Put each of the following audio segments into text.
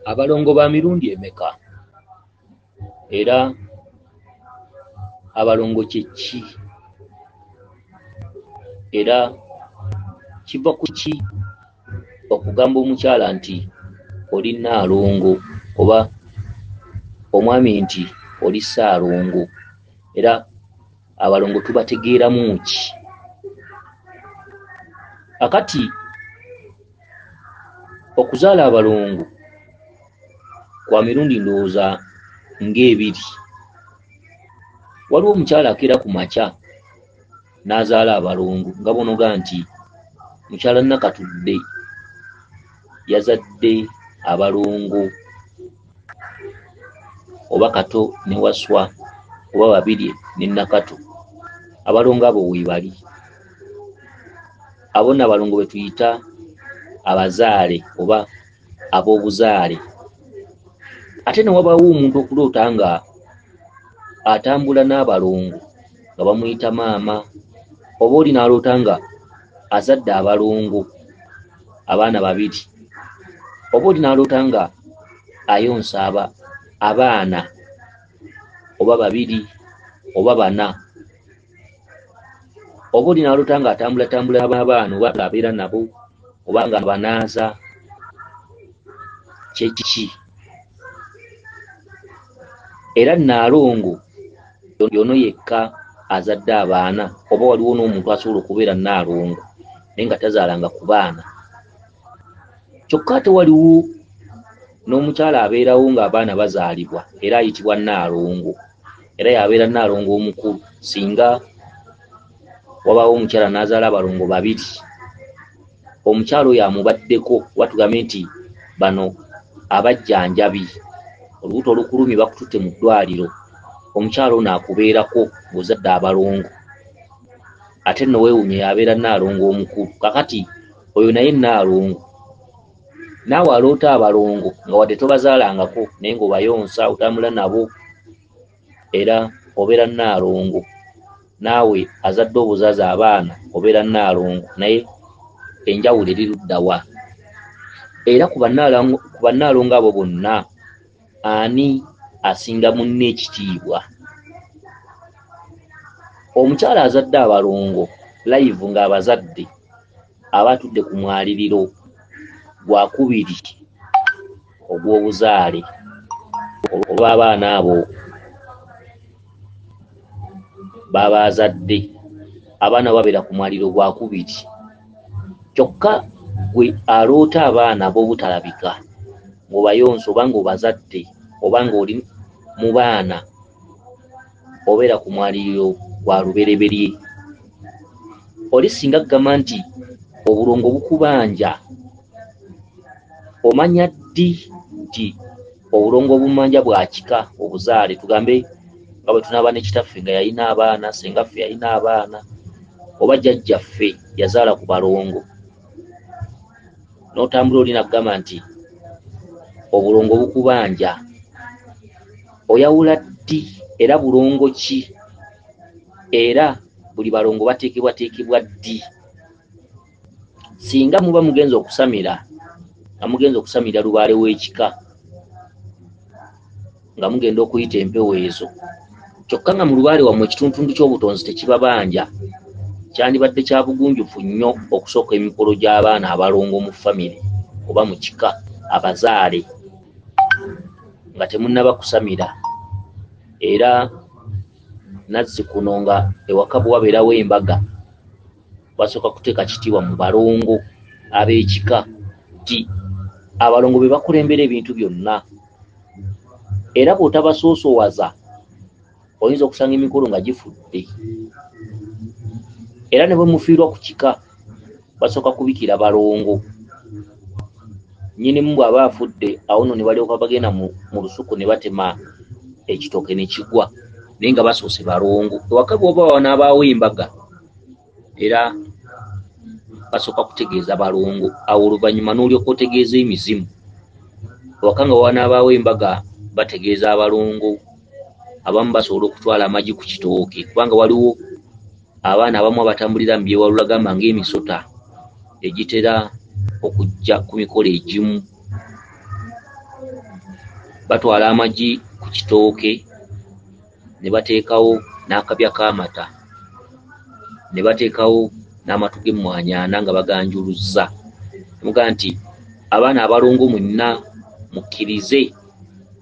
Abalongo ba mirundi emeka? Era abalongo kye ki? Era kiva ku ki okugamba omukyala nti oli Nnaalongo oba omwami nti oli Ssaalongo? Era abalongo tubategeeramu ki? Akati okuzaala abalongo kwa mirundi ndowooza ng'ebiri. Waliwo omukyala akeera ku makya n'azaala abalongo nga bw'onoga nti mukyala Nakatudde yazadde abalongo oba Kato ne Waswa oba Babirye ne Nakato. Abalongo abo weebali. Abo nno abalongo be tuyita abazaale oba ab'obuzaale. Ate ne wabaawo omuntu okuloota nga atambula n'abalongo nga bamuyita maama, oba oli n'aloota nga azadde abalongo abaana babiri, oba oli n'aloota nga ayonsa abaana oba babiri oba bana, oba oli n'aloota nga atambulatambula n'abaana oba ng'abeera nabo oba nga banaaza. Kye kiki? Era Nnaalongo y'ono yekka azadde abaana, oba waliwo n'omuntu asobola okubeera Nnaalongo naye nga tazaalanga ku baana? Kyokka ate waliwo n'omukyala abeerawo ng'abaana bazaalibwa era ayitibwa Nnaalongo, era y'abeera Nnaalongo omukulu. Singa wabaawo omukyala n'azaala abalongo babiri, omukyala oyo amubaddeko, oba tugambe nti bano abajjanjabi, olubuto olukulumye bakututte mu ddwaliro, omukyala ono akubeerako ng'ozadde abalongo, ate nno weewuunye y'abeera Nnaalongo omukulu. Kaakati oyo naye Nnaalongo. Naawe aloota abalongo nga wadde tobazaalangako naye ng'obayonsa, otambula nabo, era obeera Nnaalongo. Naawe azadde obuzaazi abaana obeera Nnaalongo, naye enjawulo eri ludda wa? Era ku bannaalongo abo bonna ani asinga munne ekitiibwa? Omukyala azadde abalongo live ng'abazadde aba atudde ku mwaliriro gwakubiri ogw'obuzaale olw'abaana abo baba azadde. Abaana babeera ku mwaliriro gwakubiri. Kyokka gwe aloota abaana ab'obutalabika ng'obayonsa oba ng'obazadde oba ng'oli mu baana, obeera ku mwaliriro gwa lubereberye. Oli singa kugamba nti obulongo bukubanja, omanya ddi nti obulongo obumanja bwa kika obuzaale? Tugambe nga bwe tunaaba ne kitaffe nga yalina abaana, sengaffe yalina abaana, oba jjajjaffe yazaala ku balongo, n'otambula oli n'akugamba nti obulongo bukubanja. Oyawula ddi era bulongo ki? Era buli balongo bateekebwateekebwa ddi? Singa muba mugenze okusamira, nga mugenze okusamira lubaale w'ekika, nga mugenda okuyita empewo ezo, kyokka nga mu lubaale wammwe ekitundutundu ky'obutonzi tekibabanja, kyandibadde kya bugunjufu nnyo okusooka emikolo gy'abaana abalongo mu famire oba mu kika abazaale nga temunnaba kusamira. Era nazzikuno nga ewaka bwe wabeerawo embaga, basooka kuteeka kitiibwa mu balongo ab'ekika nti abalongo be bakulembera ebintu byonna. Era bw'otabasoosowaza oyinza okusanga emikolo nga gifudde. Era ne bwe mufiirwa ku kika basooka kubikira balongo. Nnyinimu bw'aba afudde, awo nno ne balyoka bagenda mu lusuku ne batema ekitooke ne kigwa, naye nga basoose balongo. Ewaka bw'oba wanaabaawo embaga, era basooka kutegeeza balongo, awo oluvannyuma n'olyoka otegeeza emizimu. Ewaka nga wanaabaawo embaga bategeeza abalongo, abamu basobola okutwala amagi ku kitooke, kubanga waliwo abaana abamu abatambulira mu byewalula gamba ng'emisota egitera okujja ku mikolo egimu. Batwala amagi ku kitooke ne bateekawo n'akabya k'amata, ne bateekawo n'amatu g'emmwanyi ana nga baganjuluzza. Ne mugamba nti abaana abalongo mwenna mukkirize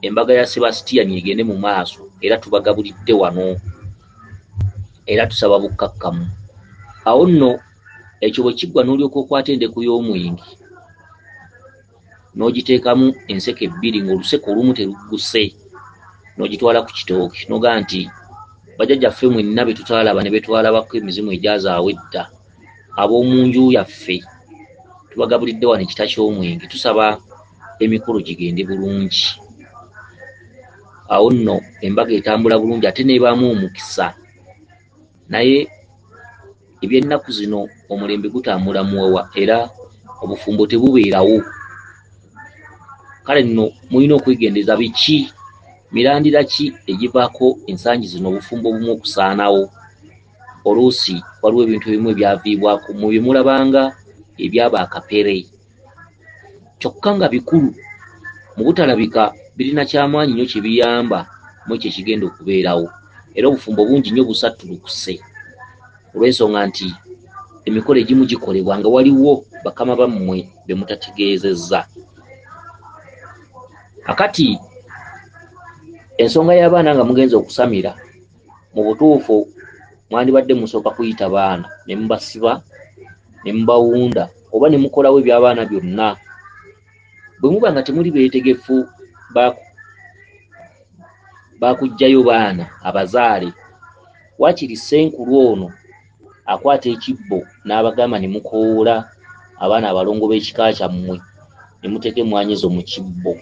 embaga ya Sebasitiyani egende mu maaso, era tubagabulidde wano, era tusaba bukkakkamu. Awo nno ekyo bwe kiggwa n'olyoka okwata endeku y'omwenge n'ogiteekamu enseke bbiri ng'oluseke olumu terugguse, n'ogitwala ku kitooke n'ogamba nti bajjajjaffe mwenna be tutaalaba ne be twalabako emizimu egyazaawa edda ab'omu nju yaffe tubagabulidde wano ekita ky'omwenge, tusaba emikolo gigende bulungi. Awo nno embaga etambula bulungi ate n'ebaamu omukisa. Naye ebyennaku zino omulembe gutambula muwawa era obufumbo tebubeerawo. Kale nno mulina okwegendereza biki, mirandira ki egivaako ensangi zino obufumbo obumu okusaanawo. Oluusi waliwo ebintu ebimu ebyaviibwako mu bye mulabanga ebyaba akapere, kyokka nga bikulu mu butalabika birina kyamaanyi nnyo kye biyamba mu ekyo ekigenda okubeerawo. Era obufumbo bungi nnyo busattulukuse olw'ensonga nti emikolo egimu gikolebwa nga waliwo bakama bammwe be mutategeezezza. Akati ensonga y'abaana nga mugenze okusamira, mu butuufu mwandibadde musooka kuyita baana ne mubasiba ne mubawunda oba ne mukolawo eby'abaana byonna. Bwe muba nga temuli beetegefu bakuggyayo baana abazaale, waakiri ssenkulu ono akwata ekibbo n'abagamba ne mukowoola abaana abalongo b'ekika kyammwe ne muteeka emmwanyi ezo mu kibbo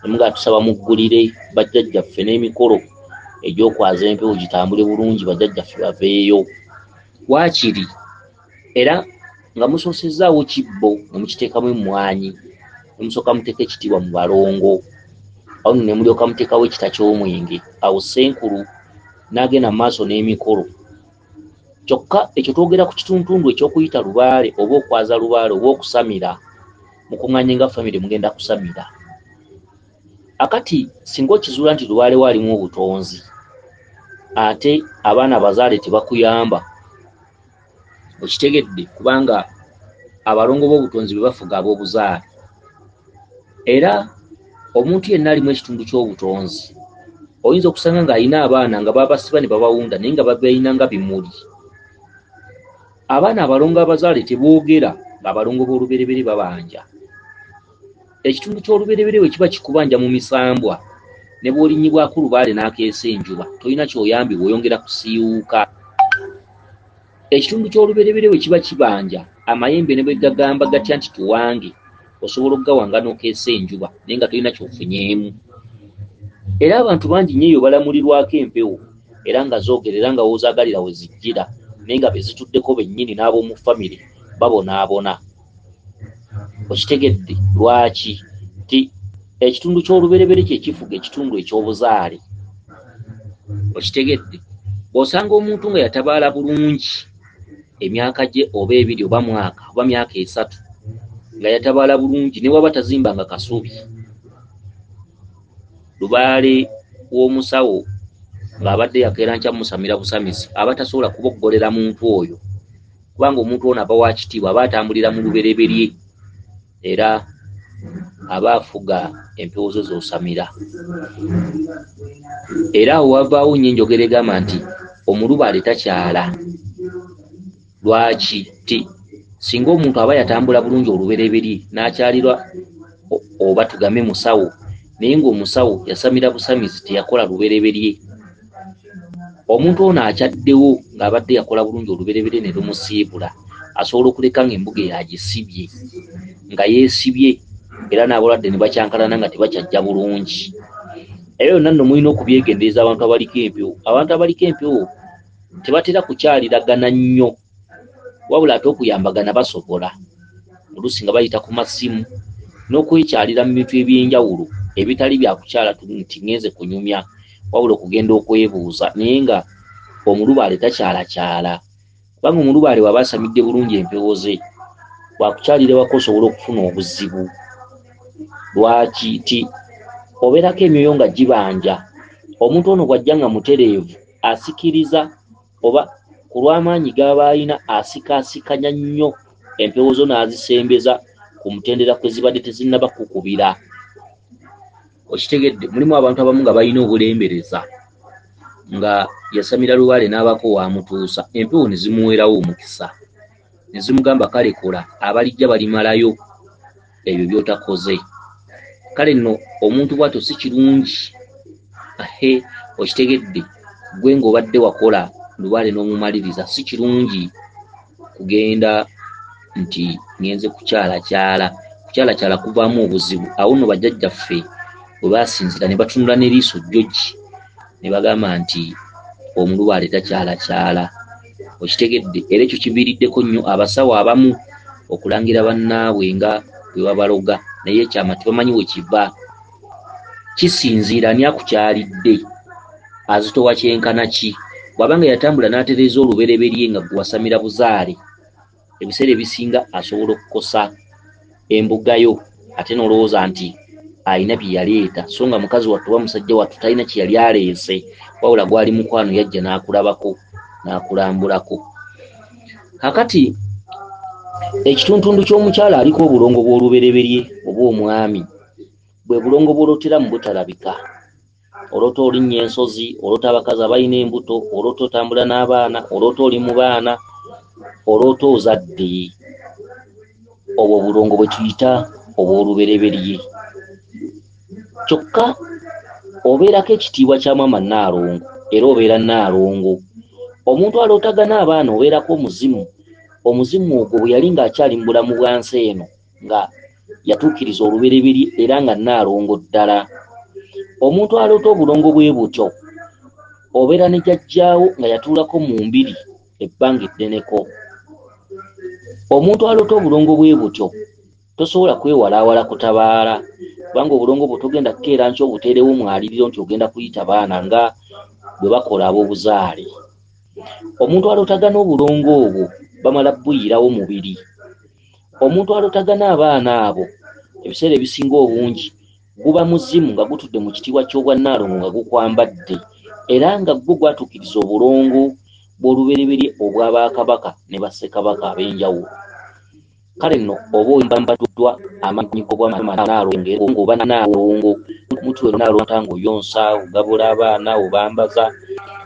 ne mugamba tusaba muggulire bajjajjaffe n'emikolo egy'okwaza empewo gitambule bulungi bajjajjaffe baveeyo. Waakiri era nga musoosezaawo kibbo ne mukiteekamu emmwanyi ne musooka muteeka ekitiibwa mu balongo, awo nno ne mulyoka muteekawo ekita ky'omwenge. Awo ssenkulu n'agenda mu maaso n'emikolo. Kyokka ekyo twogera ku kituntundu eky'okuyita lubaale oba okwaza lubaale oba okusamira, mukuŋŋaanye nga famire mugenda kusamira. Akati singa okizuula nti lubaale we alimu obutonzi ate abaana abazaale tebakuyamba, okitegedde, kubanga abalongo b'obutonzi be bafuga ab'obuzaale. Era omuntu yenna alimu ekitundu ky'obutonzi oyinza okusanga ng'alina abaana nga babasiba ne babawunda naye nga babalina nga bimuli. Abaana abalongo abazaale teboogera ng'abalongo b'olubereberye babanja. Ekitundu ky'olubereberye bwe kiba kikubanja mu misambwa ne bw'olinnyibwako lubaale n'akeesa enjuba tolina ky'oyambibwa, oyongera kusiiwuuka. Ekitundu ky'olubereberye bwe kiba kibanja amayembe ne bwe gagamba gatya nti tuwange, osobola okugawanga n'okeesa enjuba naye nga tolina ky'ofunyeemu. Era abantu bangi nnyo eyo balamulirwako empewo era nga zoogera era nga w'ozaagalira we zijjira, naye nga be zituddeko bennyini n'ab'omu famire babonaabona. Okitegedde lwaki? Nti ekitundu ky'olubereberye kye kifuga ekitundu eky'obuzaale. Okitegedde? Bw'osanga omuntu nga yatabaala bulungi emyaka gye oba ebiri oba mwaka oba myaka esatu nga yatabaala bulungi ne waba tazimbanga kasubi, lubaale w'omusawo ng'abadde yakeera nkya musamira busamisi aba tasobola kuboggolera muntu oyo, kubanga omuntu ono aba wa kitiibwa, aba atambulira mu lubereberye era aba afuga empewo zo z'osamira. Era awo wavaawo nnyo enjogera egamba nti omulubaale takyala. Lwaki? Ti singa omuntu aba yatambula bulungi olubereberye n'akyalirwa oba tugambe musawo, naye ng'omusawo yasamira busamizi teyakola lubereberye, omuntu ono akyaddewo ng'abadde yakola bulungi olubereberye ne lumusiibula, asobola okuleka ng'embuga yagisibye nga yeesibye era n'abalwadde ne bakyankalana nga tebakyajja bulungi. Ebyo byonna nno mulina okubyegendereza abantu abaliko empewo. Abantu abaliko empewo tebatera kukyaliragana nnyo, wabula ate okuyambagana basobola, oluusi nga bayita ku masimu n'okwekyalira mu bintu eby'enjawulo ebitali bya kukyala nti ngenze kunyumya, wabula okugenda okwebuuza. Naye nga omulubaale takyalakyala, kubanga omulubaale bw'aba asamidde bulungi empewo ze, bw'akukyalira ewaka osobola okufuna obuzibu. Lwaki? Ti Obeerako emyoyo nga gibanja. Omuntu ono bw'ajja nga mutereevu asikiriza oba ku lw'amaanyi g'aba alina asikaasikanya nnyo empewo zo n'azisembeza ku mutendera kwe zibadde tezinnaba kukubira. Okitegedde, mulimu abantu abamu nga balina obulembereza nga yasamira lubaale n'abaako waamutuusa, empewo ne zimuweerawo omukisa ne zimugamba kale kola, abalijja balimalayo ebyo by'otakoze. Kale nno omuntu bw'atyo si kirungi. Okitegedde, gwe ng'obadde wakola lubaale n'omumaliriza, si kirungi kugenda nti ngenze kukyalakyala. Kukyalakyala kuvaamu obuzibu. Awo nno bajjajjaffe bwe baasinziira ne batunula n'eriiso jjogi ne bagamba nti omulubaale takyalakyala. Okitegedde, era ekyo kiviiriddeko nnyo abasawo abamu okulangira bannaabwe nga bwe babaloga, naye ekyama tebamanyi we kiva. Kisinziira ani akukyalidde, azitowa kyenkana ki. Bw'aba nga yatambula n'atereeza olubereberye nga gwe wasamira buzaale, ebiseera ebisinga asobola okukosa embugayo ate n'olowooza nti alina bye yaleeta, so nga mukazi wattu oba musajja wattu talina kye yali aleese, wabula gwali mukwano yajja n'akulabako n'akulambulako. Kaakati ekituntundu ky'omukyala aliko obulongo bw'olubereberye oba omwami bwe bulongo bw'olootera mu butalabika. Oloota olinnya ensozi, oloota abakazi abalina embuto, oloota otambula n'abaana, oloota oli mu baana, oloota ozadde. Obwo obulongo bwe tuyita obw'olubereberye. Kyokka obeerako ekitiibwa kya maama Nnaalongo era obeera Nnaalongo. Omuntu alootagana abaana obeerako omuzimu. Omuzimu ogwo bwe yali ng'akyali mu bulamu bwa nsi eno nga yatuukiriza olubereberye era nga Nnaalongo ddala. Omuntu aloota obulongo bwe butyo obeera ne jjajjaawo nga yatuulako mu mbiri ebbanga eddeneko. Omuntu aloota obulongo bwe butyo tosobola kwewalaawala kutabaala, kubanga obulongo bwo togenda kukeera nkya obuteerewo mwaliriro nti ogenda kuyita baana nga bwe bakola ab'obuzaale. Omuntu alootagana obulongo obwo bamala buyirawo mubiri. Omuntu alootagana abaana abo ebiseera ebisinga obungi guba muzimu nga gutudde mu kitiibwa ky'obwannaalongo nga gukwambadde, era nga gwo gwatuukiriza obulongo bw'olubereberye obw'abakabaka ne bassekabaka ab'enjawulo. Kale nno oba oyambaddwa amaanyi g'obwannaalongo ng'oba Nnaalongo, omutwe naloota ng'oyonsa, ogabula abaana, obambaza,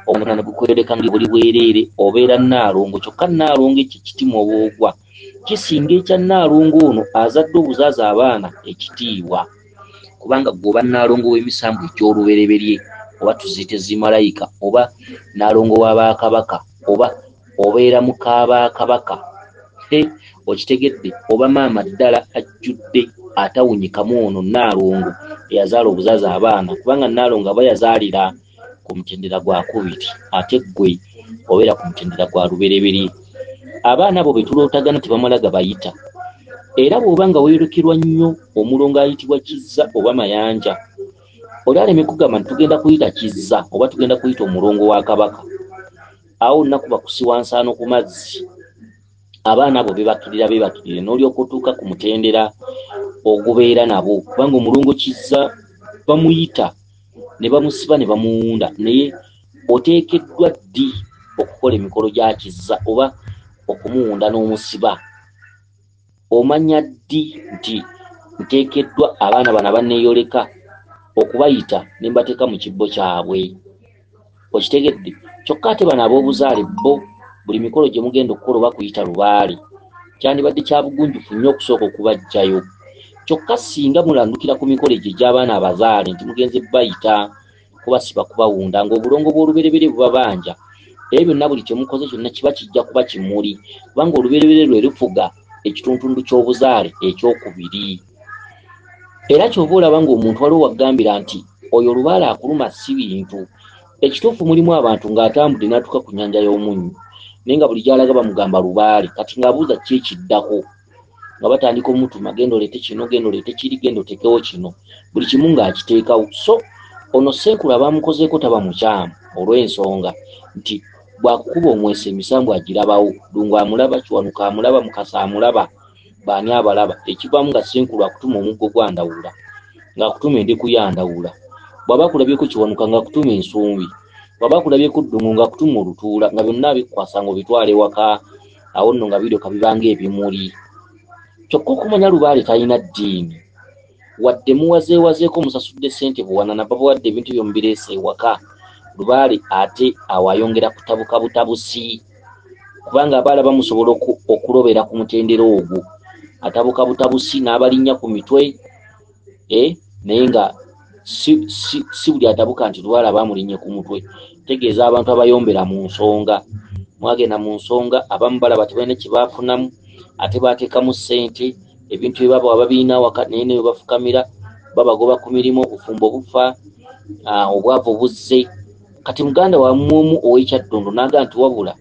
omwana ne gukweyoleka nga buli bwereere, obeera Nnaalongo. Kyokka Nnaalongo ekyo ekiti mw'oba ogwa kisinga ekya Nnaalongo ono azadde obuzaazi abaana ekitiibwa, kubanga ggwe oba Nnaalongo w'emisambu egy'olubereberye oba tuziyite zimalayika oba Nnaalongo w'abakabaka oba obeera mukaabakabaka. Okitegedde, oba maama ddala ajjudde atawunyikamu ono Nnaalongo eyazaala obuzaazi abaana, kubanga Nnaalongo aba yazaalira ku mutendera gwa kubiri ate ggwe obeera ku mutendera gwa lubereberye. Abaana abo be tulootagana tebamala gabayita. Era bw'oba nga weeyolekerwa nnyo omulongo ayitibwa Kizza oba Mayanja, oli aleme kugamba nti tugenda kuyita Kizza oba tugenda kuyita omulongo wa Kabaka. Awo nnakuba kusiwa nsaano ku mazzi. Abaana abo beebakirira beebakirire n'olyoka otuuka ku mutendera ogubeera nabo, kubanga omulongo Kizza bamuyita ne bamusiba ne bamuwunda, naye oteekeddwa ddi okukola emikolo gya Kizza oba okumuwunda n'omusiba? Omanya ddi nti nteekeddwa abaana bano abanneeyoleka okubayita ne mbateeka mu kibbo kyabwe? Okitegedde? Kyokka ate bano ab'obuzaale bo buli mikolo gye mugenda okukola oba kuyita lubaale kyandibadde kya bugunjufu nnyo okusooka okubaggyayo. Kyokka singa mulandukira ku mikolo egyo egy'abaana abazaale nti mugenze bayita kubasiba kubawunda ng'obulongo bw'olubereberye bubabanja, ebyo byonna buli kye mukoze kyonna kiba kijja kuba kimuli, kubanga olubereberye lwe lufuga ekituntundu ky'obuzaale ekyokubiri. Era ky'ova olaba ng'omuntu waliwo wagambira nti oyo lubaale akuluma si bintu. Ekituufu mulimu abantu ng'atambudde n'atuuka ku nnyanja y'omunnyo, naye nga buli gy'alaga bamugamba lubaale, kati ng'abuuza ki ekiddako, nga batandika omutuma genda oleete kino, genda oleete kiri, genda oteekewo kino, buli kimu ng'akiteekawo. So ono ssenkulu abamukozeeko taba mukyamu olw'ensonga nti bw'akukuba omweso emisambu agirabawo, Ddungu amulaba, Kiwanuka amulaba, Mukasa amulaba, baani abalaba, ekivaamu nga ssenkulu akutuma omuggo gwa Ndawula. ng'akutuma endeku ya Ndawula, bw'aba akulabyeko Kiwanuka ng'akutuma ensumbi, bw'aba akulabyeko Ddungu ng'akutuma olutuula, nga byonna abikwasa ng'obitwala ewaka. Awo nno nga biryoka bibanga ebimuli. Kyokka okumanya lubaale talina ddiini, wadde muwazeewazeeko musasudde ssente buwanana, babawadde ebintu byomubireese ewaka, lubaale ate awo ayongera kutabuka butabusi, kubanga abaala bamusobola okulobera ku mutendera ogwo. Atabuka butabusi n'abalinnya ku mitwe, naye nga si buli atabuka nti lubaale abamulinnye ku mutwe. Tegeeza abantu abayombera mu nsonga, mwagenda mu nsonga, abamu balaba tebalina kye baafunamu, ate baateekamu ssente, ebintu bye babawa babirina awaka, naye ne bwe bafukamira babagoba ku mirimu, obufumbo bufa, obwavu buzze. Kati muganda wammwe omu ow'Ekyaddondo n'agamba nti wabula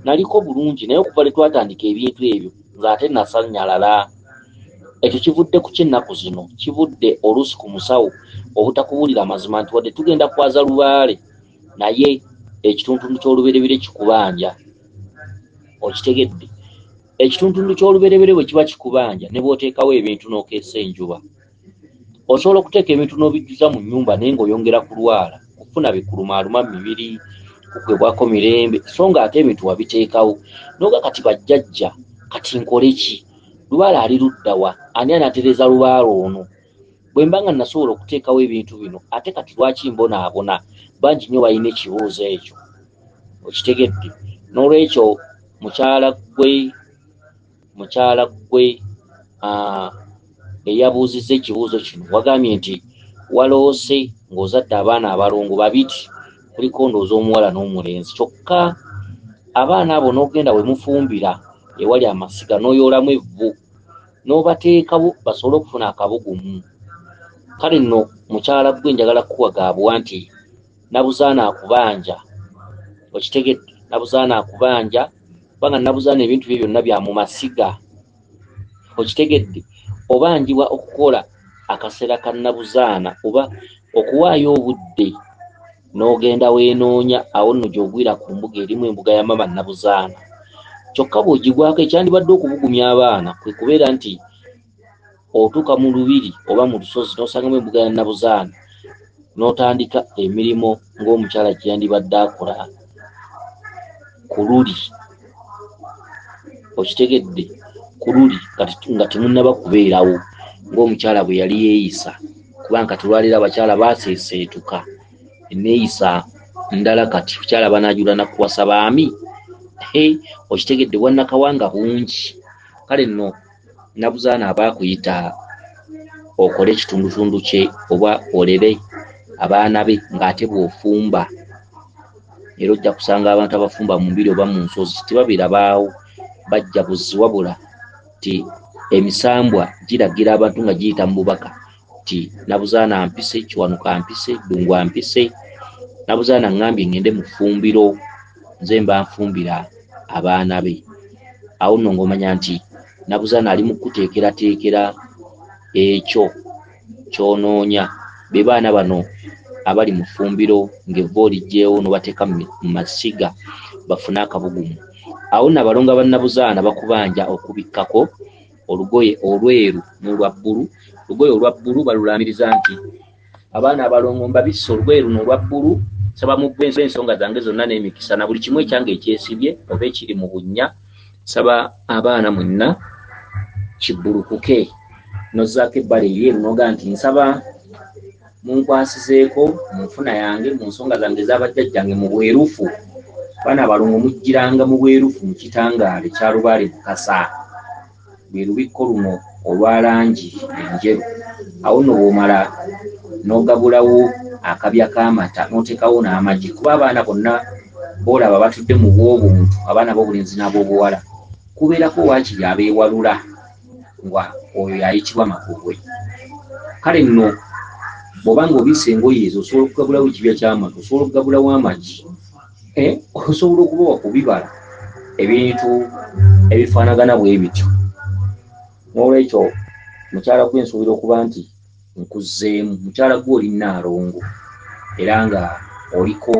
naliko bulungi, naye okuva lwe twatandika ebintu ebyo nze ate nasannyalala. Ekyo kivudde ku ky'ennaku zino, kivudde oluusi ku musawo obutakubuulira amazima nti wadde tugenda kwaza lubaale, naye ekituntundu ky'olubereberye kikubanja. Okitegedde? Ekituntundu ky'olubereberye bwe kiba kikubanja, ne bw'oteekawo ebintu n'okeesa enjuba, osobola okuteeka ebintu n'obijjuza mu nnyumba naye ng'oyongera kulwala, kufuna bikulumaaluma mu mibiri, kugwebwako mirembe, so ng'ate ebintu wabiteekawo. N'oga kati bajjajja, kati nkole ki? Lubaale ali ludda wa? Ani anaatereeza lubaale ono? Bwe mba nga nasobola okuteekawo ebintu bino, ate kati lwaki mbonaabona? Bangi nnyo balina ekibuuzo ekyo. Okitegedde? N'olwekyo mukyala ggwe eyabuuzizza ekibuuzo kino, wagambye nti waloose ng'ozadde abaana abalongo babiri, kuliko ndowooza omuwala n'omulenzi, kyokka abaana abo n'ogenda we mufumbira ewali amasiga n'oyoolamu evvu n'obateekawo basobole okufuna akabugumu. Kale nno mukyala ggwe njagala kukuwa gaabuwa nti Nabuzaana akubanja. Okitegedde? Nabuzaana akubanja, kubanga Nabuzaana ebintu bye byonna bya mu masiga. Okitegedde? Obanjibwa okukola akaseera ka Nabuzaana oba okuwaayo obudde n'ogenda weenoonya, awo nno gy'ogwira ku mbuga erimu embuga ya mama Nabuzaana. Kyokka bw'ogigwako ekyandibadde okubugumya abaana kwe kubeera nti otuuka mu lubiri oba mu lusozi n'osangamu embuga ya Nabuzaana n'otandika emirimu ng'omukyala gye yandibadde akola ku luli. Okitegedde? Ku luli kati nga temunnaba kubeerawo ng'omukyala bwe yali yeeyisa, kubanga kati olwaleero abakyala baaseeseetuka enneeyisa ndala, kati kukyala banaajula na kuwasa baami. Okitegedde? Bwannakawanga bungi. Kale nno Nabuzaana aba akuyita okole ekitundutundu kye oba olere abaana be ng'ate bw'ofumba. Era ojja kusanga abantu abafumba mu mbiri oba mu nsozi tebabeera baawo, bajja buzzi, wabula ti emisambwa giragira abantu nga giyita mu bubaka ti Nabuzaana ampise, Kiwanuka ampise, Ddungu ampise, Nabuzaana ŋŋambye ŋŋende mu ffumbiro nze mba nfumbira abaana be. Awo nno ng'omanya nti Nabuzaana ali mu kuteekerateekera ekyo ky'onoonya. Be baana bano abali mu ffumbiro ng'evvu oliggyeewo n'obateeka mu masiga bafune akabugumu. Awo nno abalongo ba Nabuzaana bakubanja okubikkako olugoye olweru n'olwa bbulu. Olugoye olwa bbulu balulaamiriza nti abaana abalongo mbabisse olugoye luno olwa bbulu, nsaba muggwe ensonga zange zonna n'emikisa na buli kimu ekyange ekyesibye oba ekiri mu bunnya, nsaba abaana mwenna kibbulukuke. N'ozzaako ebbala eryeru n'ogaa nti nsaba munkwasizeeko mu nfuna yange, mu nsonga zange ez'abajjajjange mu bwerufu. Abaana abalongo mujjiranga mu bwerufu mu kitangaala ekya Lubaale Mukasa, lwe lubikko luno olwa langi enjeru. Awo nno bw'omala n'ogabulawo akabya k'amata n'oteekawo n'amagi, kuba abaana bonna b'olaba batudde mu bw'obuntu, abaana b'obulenzi n'ab'obuwala, kubeerako waakiri abeewalula nga oyo y'ayitibwa Magogwe. Kale nno bw'oba ng'obisse engoye ezo, osobola okugabulawo ekibya ky'amata, osobola okugabulawo amagi, osobola okubawa ku bibala, ebintu ebifaanagana bwe bityo. N'olwekyo mukyala gwe nsuubira okuba nti nkuzzeemu. Mukyala gwe oli Nnaalongo era nga oliko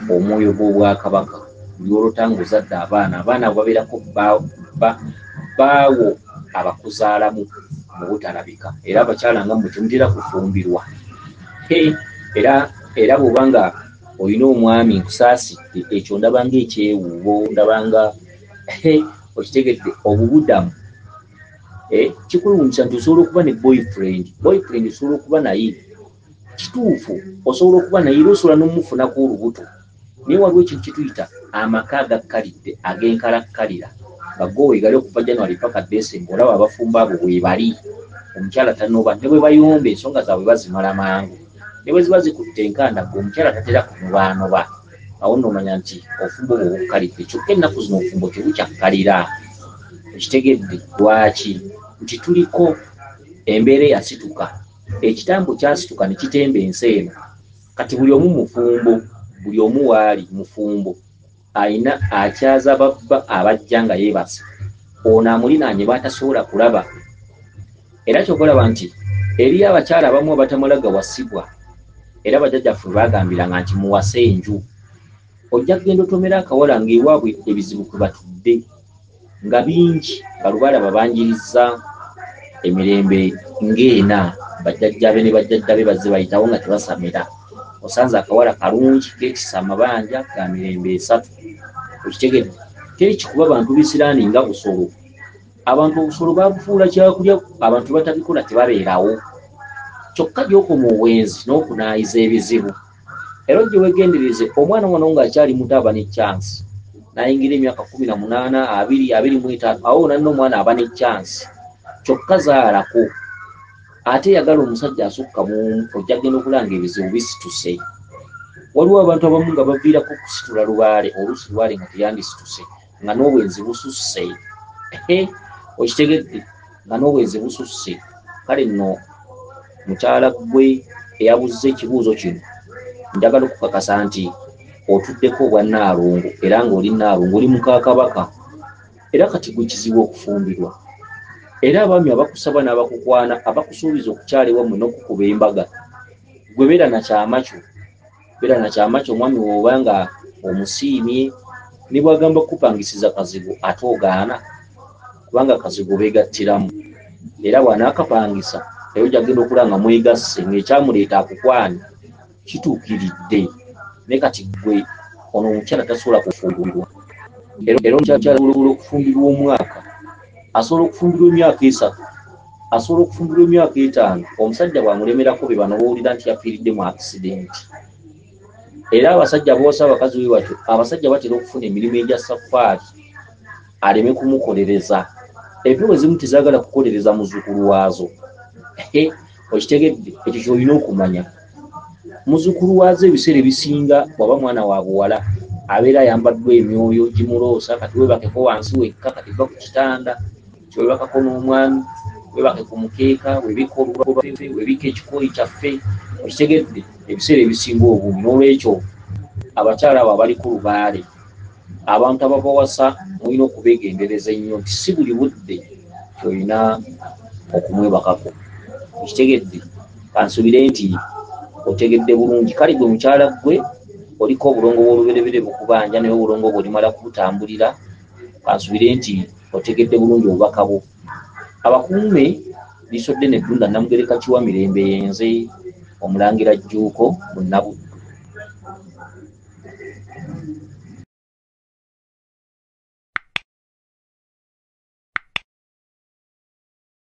omwoyo gw'obwakabaka, buli lw'olota ng'ozadde abaana, abaana abo babeerako baawo abakuzaalamu, mu butalabika. Era abakyala nga mmwe temutera kufumbirwa. Era bw'oba nga olina omwami nkusaasidde, ekyo ndaba ng'ekyewuubo, ndaba nga okitegedde obubudamu. Kikwewuunyisa nti osobola okuba ne boyfriend, boyfriend osobola okuba naye, kituufu osobola okuba naye era osobola n'omufunako olubuto, naye waliwo ekintu kye tuyita amaka agakkalidde ag'enkalakkalira nga go weegali okuva January paka December, olaba abafumbo abo weebali, omukyala tanoba, ne bwe bayomba ensonga zaabwe bazimala mangu, ne bwe ziba zikutte enkanda gwe omukyala tatera kunobaanoba. Awo nno omanya nti obufumbo bwo bukkalidde. Kyokka ennaku zino obufumbo tebukyakkalira. Okitegedde lwaki? Nti tuliko embeera eyasituka, ekitambo kyasituka ne kitemba ensi eno. Kati buli omu mufumbo, buli omu waali mufumbo, ayina akyaza babba abajja nga yeebase, ono amulinaanye b'atasobola kulaba. Era ky'ova olaba nti eriyo abakyala abamu abatamala gawasibwa, era bajjajjaffe baagambiranga nti muwase enju. Ojja kugenda otomera akawala ng'ewaabwe ebizibu kwe batudde nga bingi, nga lubaale ababanjirizza emirembe ng'ena, bajjajjaabe ne bajjajjaabe bazze bayitawo nga tebasamira. Osanze akawala kalungi keetisse amabanja ga mirembe esatu. Okitegedde? Teri kikuba bantu bisiraani nga busolo. Abantu obusolo baabufuula kyakulya, abantu batabikola tebabeerawo. Kyokka gy'okoma obwenzi n'okunaayiza ebizibu. Era ojje weegendereze omwana wano ng'akyali muto aba ne chance, n'ayingira emyaka 18, 20, 25, awo wonna nno omwana aba ne chance. Kyokka zaalako ate yagala omusajja asukka mu omu, ojja kugenda okulaba ng'ebizibu bisituse. Waliwo abantu abamu nga baviirako okusitula lubaale, oluusi lubaale nga teyandisituse, nga n'obwenzi bususse. Okitegedde? Nga n'obwenzi bususse. Kale nno mukyala ggwe eyabuzza ekibuuzo kino, njagala okukakasa nti otuddeko obwa Nnaalongo era ng'oli Nnaalongo, oli muka Kabaka. Era kati gwe kizibu okufumbirwa. Era abaami abakusaba n'abakukwana, abakusuubiza okukyala ewammwe n'okukuba embaga, gwe beera na kyama kyo. Beera na kyama kyo, omwami bw'oba nga omusiimye, ne bw'agamba kukupangisiza kazigo ate ogaana, kubanga kazigo beegattiramu. Era bw'anaakapangisa, era ojja kugenda okulaba nga mwegasse, ng'ekyamuleeta akukwane kituukiridde. Naye kati ggwe ono omukyala tasobola kufumbirwa. Era omukyala asobola okufumbirwa omwaka, asobola okufumbirwa emyaka 3, asobola okufumbirwa emyaka 5. Omusajja bw'amulemerako be bano b'owulira nti yafiiridde mu accident. Era abasajja abawasa abakazi bwe batyo, abasajja batera okufuna emirimu egya safaari aleme kumukolereza. Empewo ezimu tezaagala kukolereza muzzukulu waazo. Okitegedde? Ekyo ky'olina okumanya. Muzzukulu waazo ebiseera ebisinga bw'aba mwana wa buwala abeera ayambaddwa emyoyo gimuloosa, kati weebakeko wansi wekka, kati va ku kitanda kyewebakako n'omwami, weebake ku mukeeka, weebike oluba lwaffe, weebike ekikooyi kyaffe. Okitegedde? Ebiseera ebisinga obungi. N'olwekyo abakyala abo abaliko lubaale, abantu ababawasa mulina okubeegendereza ennyo nti si buli budde ky'olina okumwebakako. Okitegedde? Kansuubire nti otegedde bulungi. Kale gwe mukyala ggwe oliko obulongo bw'olubereberye bukubanja, naye obulongo bwo olimala kubutambulira. Kansuubire nti otegedde bulungi obubaka bwo. Abakuume liisodde ne Ddunda Namugereka Kiwa Mirembe yenze Omulangira Jjuuko Munnabuddu.